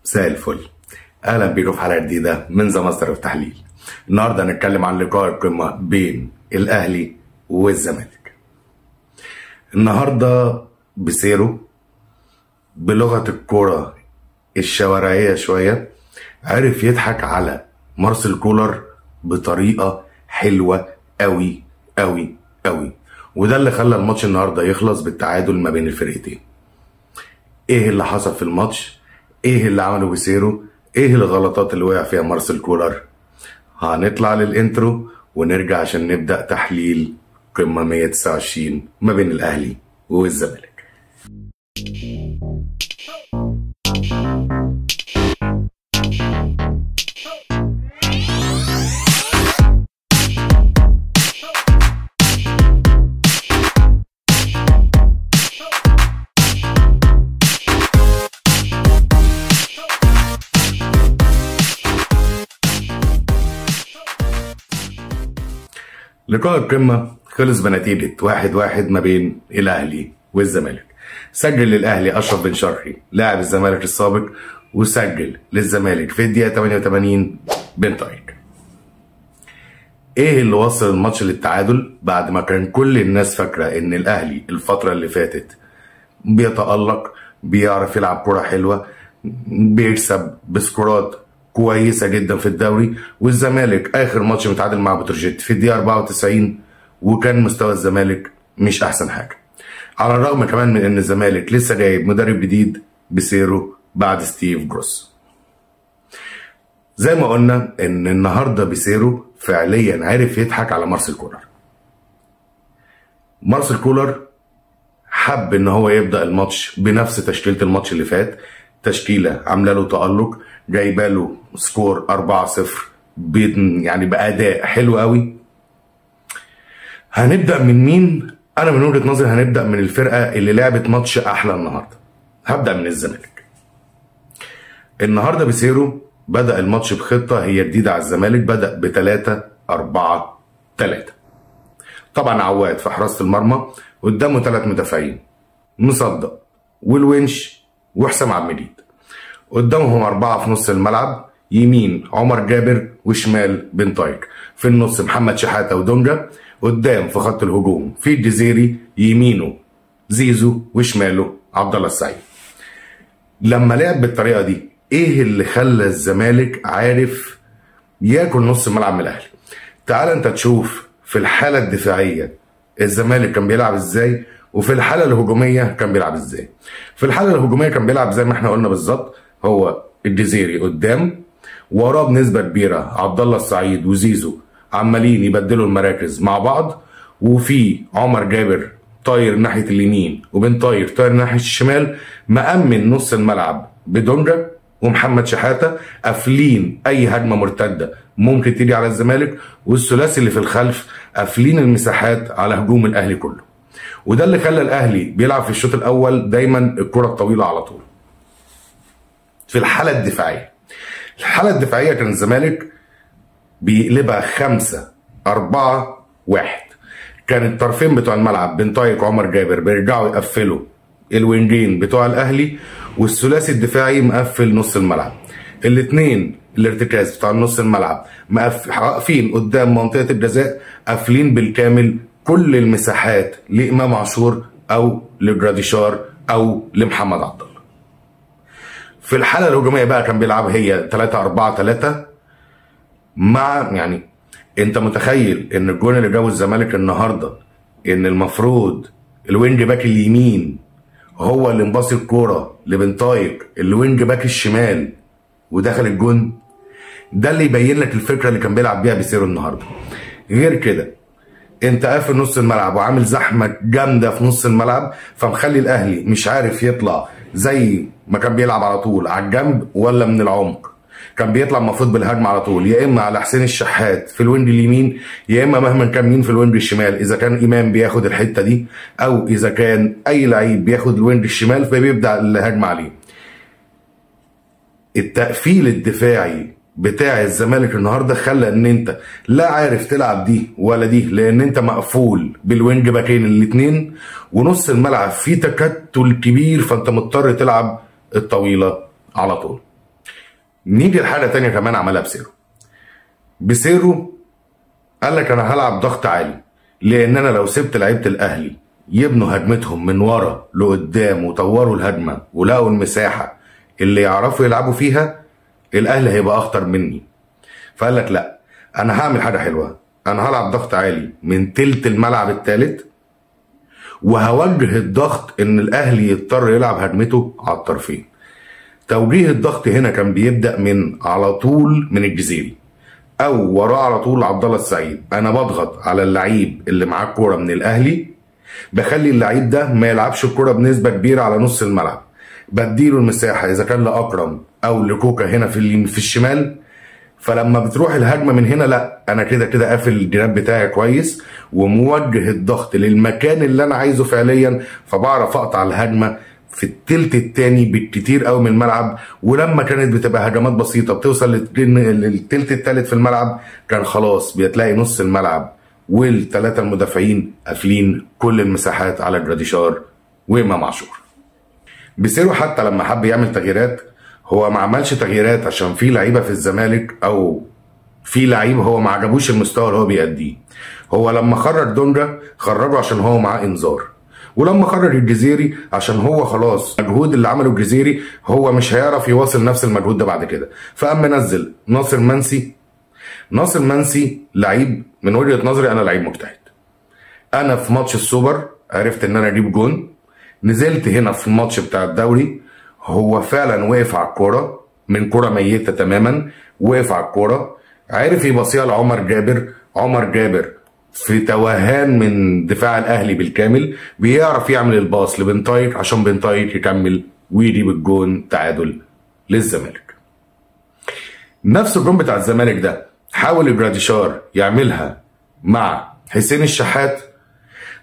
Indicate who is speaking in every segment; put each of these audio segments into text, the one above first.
Speaker 1: مساء الفل، اهلا بيكم في حلقة جديدة من The Master التحليل. النهارده هنتكلم عن لقاء القمه بين الاهلي والزمالك. النهارده بسيرو بلغه الكورة الشوارعيه شوية عرف يضحك على مارسيل كولر بطريقة حلوة قوي قوي قوي، وده اللي خلى الماتش النهارده يخلص بالتعادل ما بين الفرقتين. ايه اللي حصل في الماتش؟ ايه اللي عمله بسيرو؟ ايه الغلطات اللي وقع فيها مارسيل كولر؟ هنطلع لل intro ونرجع عشان نبدأ تحليل قمة 129 ما بين الاهلي والزمالك. لقاء القمة خلص بنتيجة 1-1 ما بين الأهلي والزمالك. سجل للأهلي أشرف بن شرقي لاعب الزمالك السابق، وسجل للزمالك في الدقيقة 88 بنتايك. إيه اللي وصل الماتش للتعادل بعد ما كان كل الناس فاكرة إن الأهلي الفترة اللي فاتت بيتألق، بيعرف يلعب كرة حلوة، بيكسب بسكورات كويسة جدا في الدوري، والزمالك اخر ماتش متعادل مع بتروجيت في الدقيقة 94، وكان مستوى الزمالك مش احسن حاجة. على الرغم كمان من ان الزمالك لسه جايب مدرب جديد بسيرو بعد ستيف جروس. زي ما قلنا ان النهارده بسيرو فعليا عرف يضحك على مارسيل كولر. مارسيل كولر حب ان هو يبدا الماتش بنفس تشكيله الماتش اللي فات، تشكيله عامله له تألق، جايبه له score 4-0 يعني بأداء حلو قوي. هنبدأ من مين؟ انا من وجهة نظري هنبدأ من الفرقة اللي لعبت ماتش احلى النهارده. هبدأ من الزمالك. النهارده بسيرو بدأ الماتش بخطة هي جديدة على الزمالك، بدأ ب 3-4-3. طبعا عواد في حراسة المرمى، قدامه 3 مدافعين، مصدق والونش وحسام عبد المجيد. قدامهم 4 في نص الملعب، يمين عمر جابر وشمال بنتايك، في النص محمد شحاته ودونجا، قدام في خط الهجوم في الجزيري، يمينه زيزو وشماله عبد الله السعيد. لما لعب بالطريقة دي ايه اللي خلى الزمالك عارف ياكل نص الملعب من الاهلي؟ تعال انت تشوف في الحالة الدفاعية الزمالك كان بيلعب ازاي، وفي الحالة الهجومية كان بيلعب ازاي. في الحالة الهجومية كان بيلعب زي ما احنا قلنا بالظبط، هو الجزيري قدام، وراه بنسبة كبيرة عبد الله السعيد وزيزو عمالين يبدلوا المراكز مع بعض، وفي عمر جابر طاير ناحية اليمين وبن طاير ناحية الشمال، مأمن نص الملعب بدونجا ومحمد شحاته، قافلين اي هجمة مرتدة ممكن تيجي على الزمالك، والثلاثي اللي في الخلف قافلين المساحات على هجوم الاهلي كله. وده اللي خلى الاهلي بيلعب في الشوط الاول دايما الكره الطويلة على طول. في الحالة الدفاعية، الحالة الدفاعية كان الزمالك بيقلبها 5-4-1. كان الطرفين بتوع الملعب بنتايك وعمر جابر بيرجعوا يقفلوا الوينجين بتوع الاهلي، والثلاثي الدفاعي مقفل نص الملعب. الاثنين الارتكاز بتاع نص الملعب واقفين قدام منطقة الجزاء، قافلين بالكامل كل المساحات لإمام عاشور أو لجراديشار أو لمحمد عبد الله. في الحالة الهجومية بقى كان بيلعب هي 3-4-3 مع، يعني أنت متخيل إن الجون اللي جابه الزمالك النهارده إن المفروض ال wing back اليمين هو اللي مباصي الكورة لبنتايك، ال wing back الشمال ودخل الجون؟ ده اللي يبين لك الفكرة اللي كان بيلعب بيها بيسيرو النهارده. غير كده انت قافل نص الملعب وعامل زحمة جامدة في نص الملعب، فمخلي الاهلي مش عارف يطلع زي ما كان بيلعب على طول على الجنب ولا من العمق. كان بيطلع المفروض بالهجمه على طول، يا اما على حسين الشحات في ال wing اليمين، يا اما مهما كان مين في ال wing الشمال، اذا كان امام بياخد الحتة دي او اذا كان اي لعيب بياخد ال wing الشمال فبيبدا الهجمة عليه. التقفيل الدفاعي بتاع الزمالك النهارده خلى ان انت لا عارف تلعب دي ولا دي، لان انت مقفول بال wing باكين الاثنين، ونص الملعب فيه تكتل كبير، فانت مضطر تلعب الطويلة على طول. نيجي لحاجة تانية كمان عملها بسيرو. بسيرو قال لك انا هلعب ضغط عالي، لان انا لو سبت لعيبة الاهلي يبنوا هجمتهم من ورا لقدام وطوروا الهجمة ولقوا المساحة اللي يعرفوا يلعبوا فيها، الاهلي هيبقى اخطر مني. فقال لك لا، انا هعمل حاجة حلوة، انا هلعب ضغط عالي من تلت الملعب الثالث، وهوجه الضغط ان الاهلي يضطر يلعب هجمته على الطرفين. توجيه الضغط هنا كان بيبدا من على طول من الجزيري او وراه على طول عبد الله السعيد. انا بضغط على اللعيب اللي معاه الكورة من الاهلي، بخلي اللعيب ده ما يلعبش الكورة بنسبة كبيرة على نص الملعب، بديله المساحة اذا كان لاكرم او لكوكا هنا في الشمال. فلما بتروح الهجمة من هنا، لا انا كده كده قافل الجناب بتاعي كويس وموجه الضغط للمكان اللي انا عايزه فعليا، فبعرف اقطع الهجمة في التلت التاني بالكتير قوي من الملعب. ولما كانت بتبقى هجمات بسيطة بتوصل للتلت التالت في الملعب، كان خلاص بتلاقي نص الملعب والثلاثة المدافعين قافلين كل المساحات على جراديشار وامام عاشور. بسيرو حتى لما حب يعمل تغييرات، هو ما عملش تغييرات عشان في لعيبة في الزمالك او في لعيب هو ما عجبوش المستوى اللي هو بيأديه. هو لما خرج دونجا خرجه عشان هو معاه انذار، ولما خرج الجزيري عشان هو خلاص المجهود اللي عمله الجزيري هو مش هيعرف يواصل نفس المجهود ده بعد كده. فقام نزل ناصر منسي. ناصر منسي لعيب من وجهة نظري انا لعيب مجتهد. انا في ماتش السوبر عرفت ان انا اجيب جون، نزلت هنا في الماتش بتاع الدوري هو فعلا وقف على الكورة من كورة ميته تماما، وقف على الكورة، عرف يباصيها لعمر جابر. عمر جابر في توهان من دفاع الاهلي بالكامل، بيعرف يعمل الباص لبنتايك عشان بنتايك يكمل ويجيب الجون تعادل للزمالك. نفس الجون بتاع الزمالك ده حاول جراديشار يعملها مع حسين الشحات،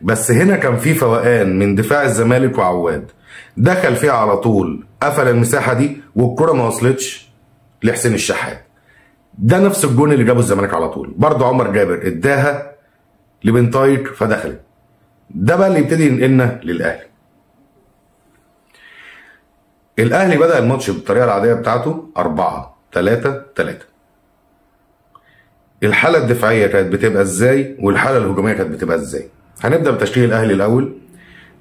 Speaker 1: بس هنا كان في فوقان من دفاع الزمالك وعواد، دخل فيها على طول قفل المساحة دي والكره ما وصلتش لحسين الشحات. ده نفس الجون اللي جابه الزمالك على طول، برضه عمر جابر اداها لبنتايك فدخلت. ده بقى اللي يبتدي ينقلنا للاهلي. الاهلي بدأ الماتش بالطريقة العادية بتاعته 4-3-3. الحالة الدفاعية كانت بتبقى ازاي والحالة الهجومية كانت بتبقى ازاي؟ هنبدا بتشكيل الاهلي الاول.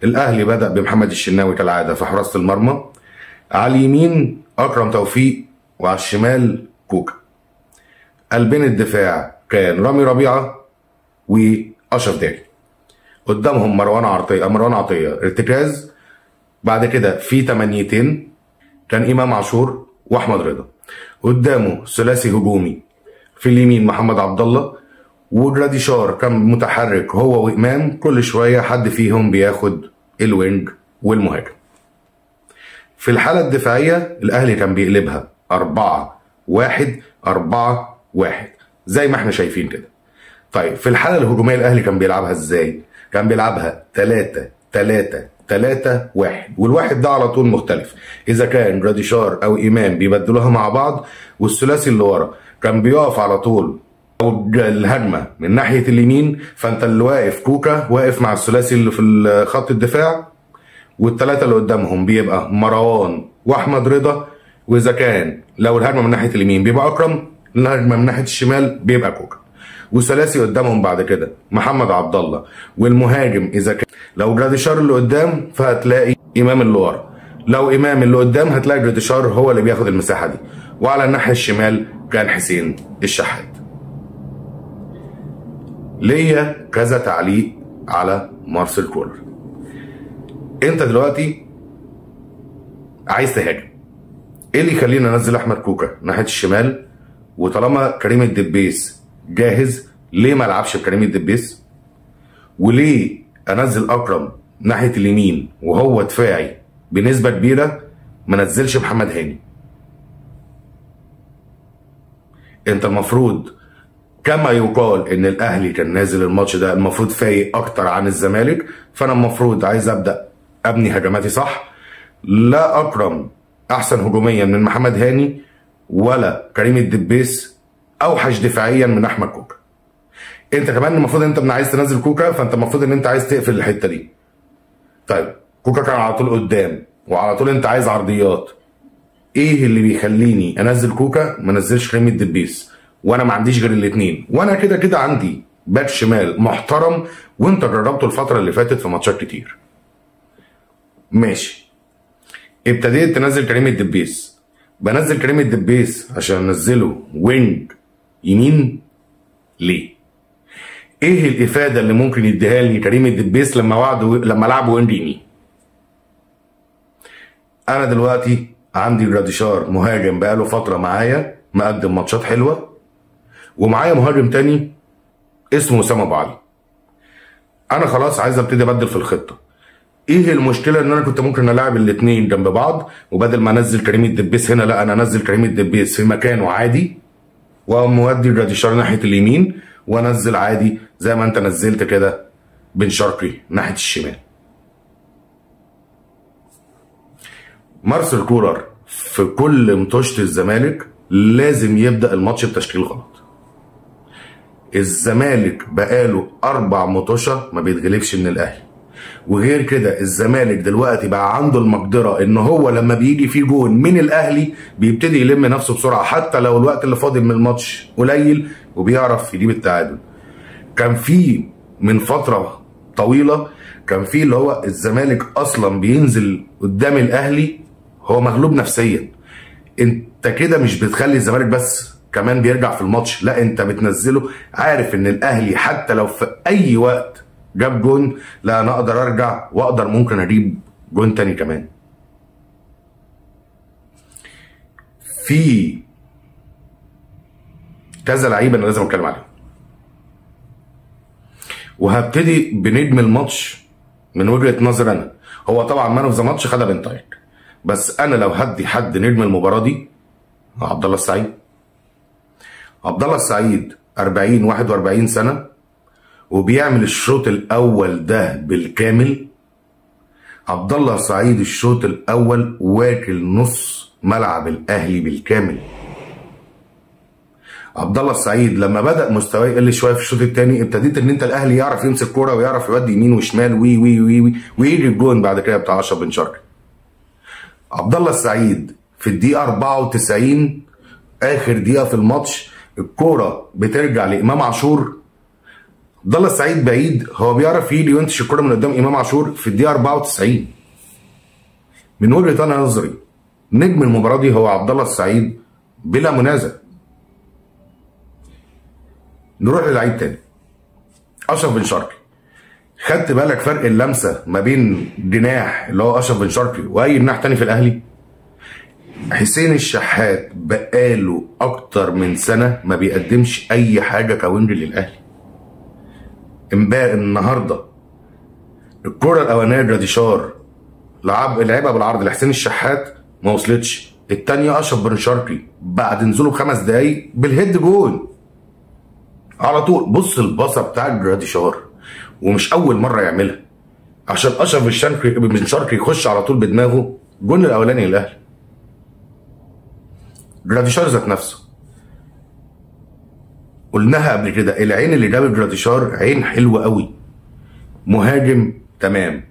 Speaker 1: الاهلي بدأ بمحمد الشناوي كالعادة في حراسة المرمى، على اليمين اكرم توفيق وعلى الشمال كوكا. قلبين الدفاع كان رامي ربيعة واشرف داري، قدامهم مروان عطية ارتكاز. بعد كده في تمانيتين كان امام عاشور واحمد رضا، قدامه ثلاثي هجومي في اليمين محمد عبد الله وجراديشار كان متحرك هو وامام، كل شوية حد فيهم بياخد ال wing والمهاجم. في الحالة الدفاعية الاهلي كان بيقلبها 4-1-4-1 زي ما احنا شايفين كده. طيب في الحالة الهجومية الاهلي كان بيلعبها ازاي؟ كان بيلعبها 3-3-3-1، والواحد ده على طول مختلف، اذا كان جراديشار او امام بيبدلوها مع بعض، والثلاثي اللي ورا كان بيقف على طول او الهجمة من ناحية اليمين، فانت اللي واقف كوكا واقف مع الثلاثي اللي في خط الدفاع، والثلاثة اللي قدامهم بيبقى مروان واحمد رضا، واذا كان لو الهجمة من ناحية اليمين بيبقى اكرم، الهجمة من ناحية الشمال بيبقى كوكا، وثلاثي قدامهم بعد كده محمد عبد الله والمهاجم. اذا كان لو جراديشار اللي قدام فهتلاقي امام اللي ورا، لو امام اللي قدام هتلاقي جراديشار هو اللي بياخد المساحة دي، وعلى الناحية الشمال كان حسين الشحات. ليا كذا تعليق على مارسيل كولر. انت دلوقتي عايز تهاجم، ايه اللي يخلينا ننزل احمد كوكا ناحية الشمال؟ وطالما كريم الدبيس جاهز ليه ما العبش بكريم الدبيس؟ وليه انزل اكرم ناحية اليمين وهو دفاعي بنسبة كبيرة ما نزلش محمد هاني؟ انت المفروض كما يقال ان الاهلي كان نازل الماتش ده المفروض فايق اكتر عن الزمالك، فانا المفروض عايز ابدا ابني هجماتي صح. لا اكرم احسن هجوميا من محمد هاني ولا كريم الدبيس اوحش دفاعيا من احمد كوكا. انت كمان المفروض انت من عايز تنزل كوكا، فانت المفروض ان انت عايز تقفل الحتة دي. طيب كوكا كان على طول قدام وعلى طول انت عايز عرضيات، ايه اللي بيخليني انزل كوكا ما انزلش كريم الدبيس وانا ما عنديش غير الاثنين، وانا كده كده عندي باك شمال محترم وانت جربته الفترة اللي فاتت في ماتشات كتير. ماشي، ابتديت تنزل كريم الدبيس. بنزل كريم الدبيس عشان انزله wing يمين ليه؟ ايه الافادة اللي ممكن يديها لي كريم الدبيس لما لعب wing يمين؟ انا دلوقتي عندي جراديشار مهاجم بقاله فترة معايا مقدم ماتشات حلوة، ومعايا مهاجم تاني اسمه اسامة ابو علي. انا خلاص عايز ابتدي ابدل في الخطة. ايه المشكلة ان انا كنت ممكن العب الاثنين جنب بعض، وبدل ما انزل كريم الدبيس هنا لا انا انزل كريم الدبيس في مكانه عادي، واقوم مودي جراديشار ناحية اليمين، وانزل عادي زي ما انت نزلت كده بن شرقي ناحية الشمال. مارسيل كولر في كل مطوشه الزمالك لازم يبدا الماتش بتشكيل غلط. الزمالك بقاله 4 مطوشه ما بيتغلبش من الاهلي، وغير كده الزمالك دلوقتي بقى عنده المقدرة ان هو لما بيجي فيه جون من الاهلي بيبتدي يلم نفسه بسرعة حتى لو الوقت اللي فاضل من الماتش قليل، وبيعرف يجيب التعادل. كان في من فترة طويلة كان في اللي هو الزمالك اصلا بينزل قدام الاهلي هو مغلوب نفسيا. انت كده مش بتخلي الزمالك بس كمان بيرجع في الماتش، لا انت بتنزله عارف ان الاهلي حتى لو في اي وقت جاب جون لا انا اقدر ارجع واقدر ممكن اجيب جون تاني كمان. في كذا لعيبة انا لازم اتكلم عليهم، وهبتدي بنجم الماتش من وجهه نظري انا. هو طبعا man of the match خدها بنتايك، بس انا لو هدي حد نجم المباراة دي عبد الله السعيد. عبد الله السعيد 40 41 سنة وبيعمل الشوط الاول ده بالكامل. عبد الله السعيد الشوط الاول واكل نص ملعب الاهلي بالكامل. عبد الله السعيد لما بدا مستواه يقل شوية في الشوط الثاني ابتديت ان انت الاهلي يعرف يمسك كورة ويعرف يودي يمين وشمال وي وي وي وي ويجي الجون بعد كده بتاع اشرف بن شرقي. عبد الله السعيد في الدقيقة 94 اخر دقيقة في الماتش الكورة بترجع لامام عاشور. عبد الله السعيد بعيد، هو بيعرف يجي وينتش الكورة من قدام امام عاشور في الدقيقة 94. من وجهه انا نظري نجم المباراة دي هو عبد الله السعيد بلا منازع. نروح للعيب تاني، اشرف بن شرقي. خدت بالك فرق اللمسة ما بين جناح اللي هو اشرف بن شرقي واي جناح تاني في الاهلي؟ حسين الشحات بقاله اكتر من سنة ما بيقدمش اي حاجة ك wing للاهلي. امبارح النهارده الكره الاولانية جراديشار لعبها بالعرض لحسين الشحات ما وصلتش، الثانية اشرف بن شرقي بعد نزوله ب5 دقايق بال head جون على طول. بص الباصه بتاع جراديشار، ومش اول مرة يعملها، عشان اشرف بن شرقي يخش على طول بدماغه جون الاولاني للاهلي. جراديشار ذات نفسه قلناها قبل كده، العين اللي جاب جراديشار عين حلوة قوي، مهاجم تمام،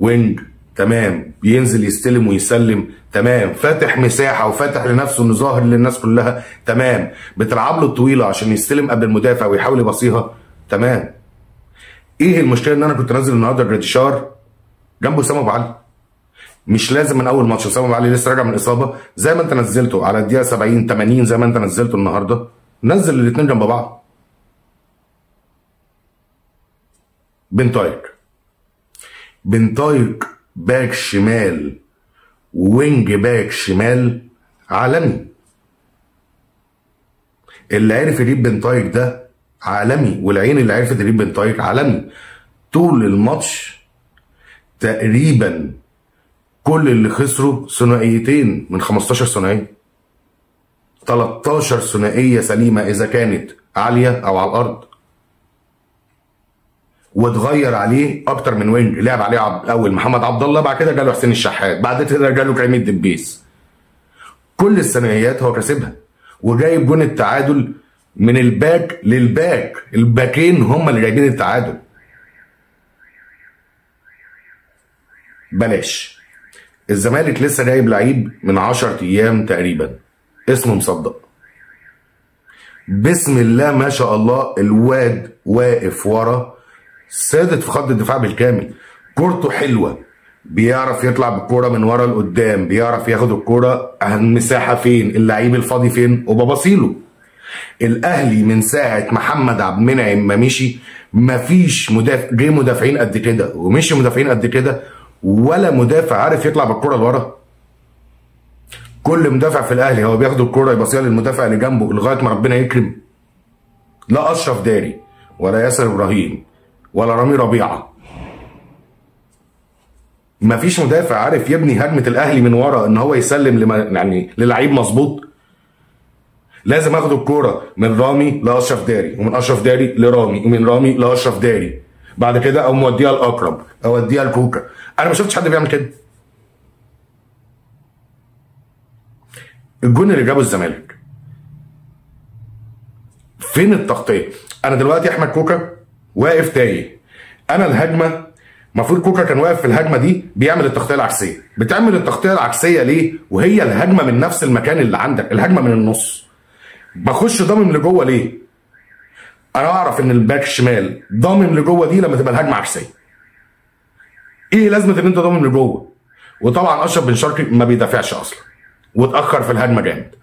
Speaker 1: wing تمام، بينزل يستلم ويسلم تمام، فاتح مساحة وفاتح لنفسه انه ظاهر للناس كلها تمام، بتلعب له الطويلة عشان يستلم قبل المدافع ويحاول يباصيها تمام. ايه المشكلة ان انا كنت نازل النهارده جراديشار جنبه اسامة ابو علي؟ مش لازم من اول ماتش، اسامة ابو علي لسه راجع من اصابه، زي ما انت نزلته على الدقيقة 70 80 زي ما انت نزلته النهارده، نزل الاثنين جنب بعض. بنتايك باك شمال wing back شمال عالمي. اللي عرف يجيب بنتايك ده عالمي، والعين اللي عرفت تجيب بنتايك عالمي. طول الماتش تقريبا كل اللي خسروا ثنائيتين من 15 ثنائية، 13 ثنائية سليمة اذا كانت عالية او على الارض، واتغير عليه اكتر من wing. لعب عليه الاول محمد عبد الله، بعد كده جاله حسين الشحات، بعد كده جاله كريم الدبيس. كل الثنائيات هو كسبها، وجايب جون التعادل من الباك للباك، الباكين هم اللي جايبين التعادل. بلاش الزمالك لسه جايب لعيب من 10 ايام تقريبا اسمه مصدق. بسم الله ما شاء الله، الواد واقف ورا سادت في خط الدفاع بالكامل، كورته حلوة، بيعرف يطلع بالكورة من ورا لقدام، بيعرف ياخد الكورة المساحة فين، اللعيب الفاضي فين، وببصيله. الاهلي من ساعة محمد عبد المنعم ما مشي مفيش مدافع جه مدافعين قد كده ومشي مدافعين قد كده، ولا مدافع عارف يطلع بالكورة لورا. كل مدافع في الاهلي هو بياخد الكورة يبصيها للمدافع اللي جنبه لغاية ما ربنا يكرم. لا اشرف داري ولا ياسر ابراهيم ولا رامي ربيعة، مفيش مدافع عارف يبني هجمة الاهلي من ورا ان هو يسلم يعني للعيب مظبوط. لازم اخد الكورة من رامي لاشرف داري، ومن اشرف داري لرامي، ومن رامي لاشرف داري، بعد كده اقوم موديها لاكرم، اوديها لكوكا. انا ما شفتش حد بيعمل كده. الجون اللي جابه الزمالك فين التغطية؟ انا دلوقتي احمد كوكا واقف تايه، انا الهجمة المفروض كوكا كان واقف في الهجمة دي بيعمل التغطية العكسيه. بتعمل التغطية العكسيه ليه وهي الهجمة من نفس المكان اللي عندك، الهجمة من النص؟ بخش ضامم لجوه ليه؟ انا اعرف ان الباك الشمال ضامم لجوه دي لما تبقى الهجمة عكسية. ايه لازمه ان انت ضامم لجوه؟ وطبعا اشرف بن شرقي ما بيدافعش اصلا واتاخر في الهجمة جامد.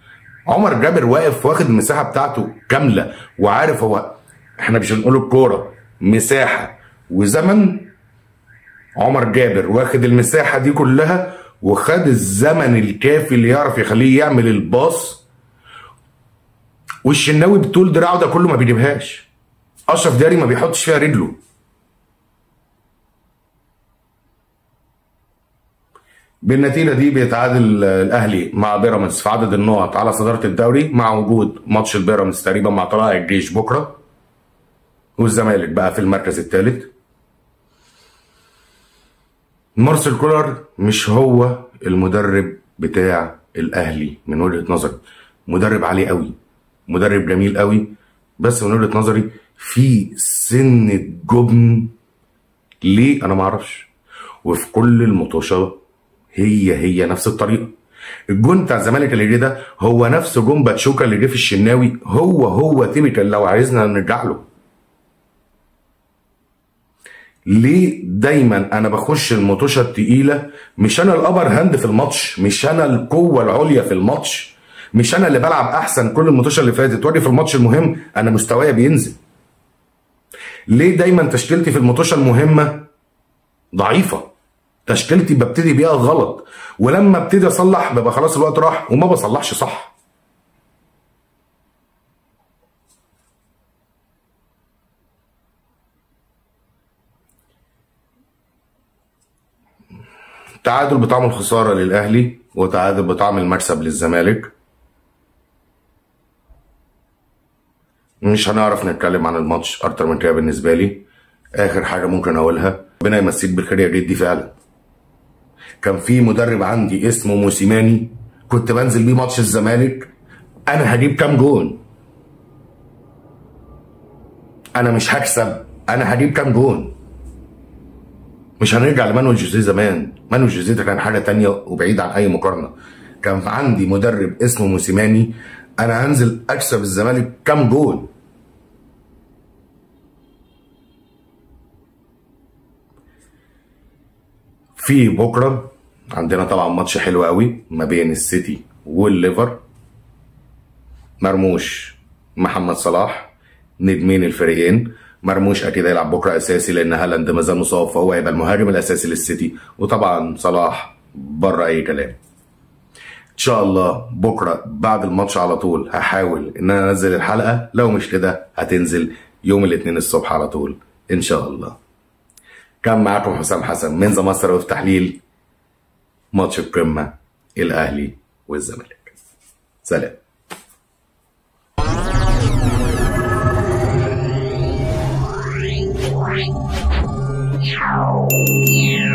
Speaker 1: عمر جابر واقف واخد المساحة بتاعته كاملة وعارف هو، احنا مش هنقول الكورة مساحة وزمن، عمر جابر واخد المساحة دي كلها وخد الزمن الكافي اللي يعرف يخليه يعمل الباص. والشناوي بطول دراعه ده كله ما بيجيبهاش، اشرف داري ما بيحطش فيها رجله. بالنتيجة دي بيتعادل الاهلي مع بيراميدز في عدد النقط على صدارة الدوري، مع وجود ماتش البيراميدز تقريبا مع طلائع الجيش بكره، والزمالك بقى في المركز الثالث. مارسيل كولر مش هو المدرب بتاع الاهلي من وجهه نظري، مدرب عالي قوي، مدرب جميل قوي، بس من وجهه نظري في سنة جبن. ليه؟ انا ما اعرفش. وفي كل المطوشه هي نفس الطريقة. الجون بتاع الزمالك اللي جه ده هو نفس جون باتشوكا اللي جه في الشناوي، هو typical لو عايزنا نرجع له. ليه دايما انا بخش المطوشه التقيله؟ مش انا ال upper hand في الماتش، مش انا القوة العليا في الماتش، مش انا اللي بلعب احسن كل المطوشه اللي فاتت، واجي في الماتش المهم انا مستوايا بينزل. ليه دايما تشكيلتي في المطوشه المهمة ضعيفة؟ تشكيلتي ببتدي بيها غلط، ولما ابتدي اصلح ببقى خلاص الوقت راح وما بصلحش صح. تعادل بطعم الخسارة للأهلي وتعادل بطعم المكسب للزمالك. مش هنعرف نتكلم عن الماتش أكتر من كده بالنسبة لي. آخر حاجة ممكن أقولها، ربنا يمسيك بالخير يا جدي. فعلا كان في مدرب عندي اسمه موسيماني، كنت بنزل بيه ماتش الزمالك، أنا هجيب كام جون؟ أنا مش هكسب، أنا هجيب كام جون؟ مش هنرجع لمانويل جوزيه زمان، مانويل جوزيه ده كان حاجة تانية وبعيد عن اي مقارنة. كان عندي مدرب اسمه موسيماني، انا هنزل اكسب الزمالك كام جون؟ في بكره عندنا طبعا ماتش حلو قوي ما بين السيتي والليفر. مرموش محمد صلاح نجمين الفريقين. مرموش اكيد هيلعب بكره اساسي لان هالاند ما زال مصاب، فهو هيبقى المهاجم الاساسي للسيتي، وطبعا صلاح بره اي كلام. ان شاء الله بكره بعد الماتش على طول هحاول ان انا انزل الحلقة، لو مش كده هتنزل يوم الاثنين الصبح على طول ان شاء الله. كان معاكم حسام حسن من The Master of تحليل ماتش القمه الاهلي والزمالك. سلام.
Speaker 2: Wow.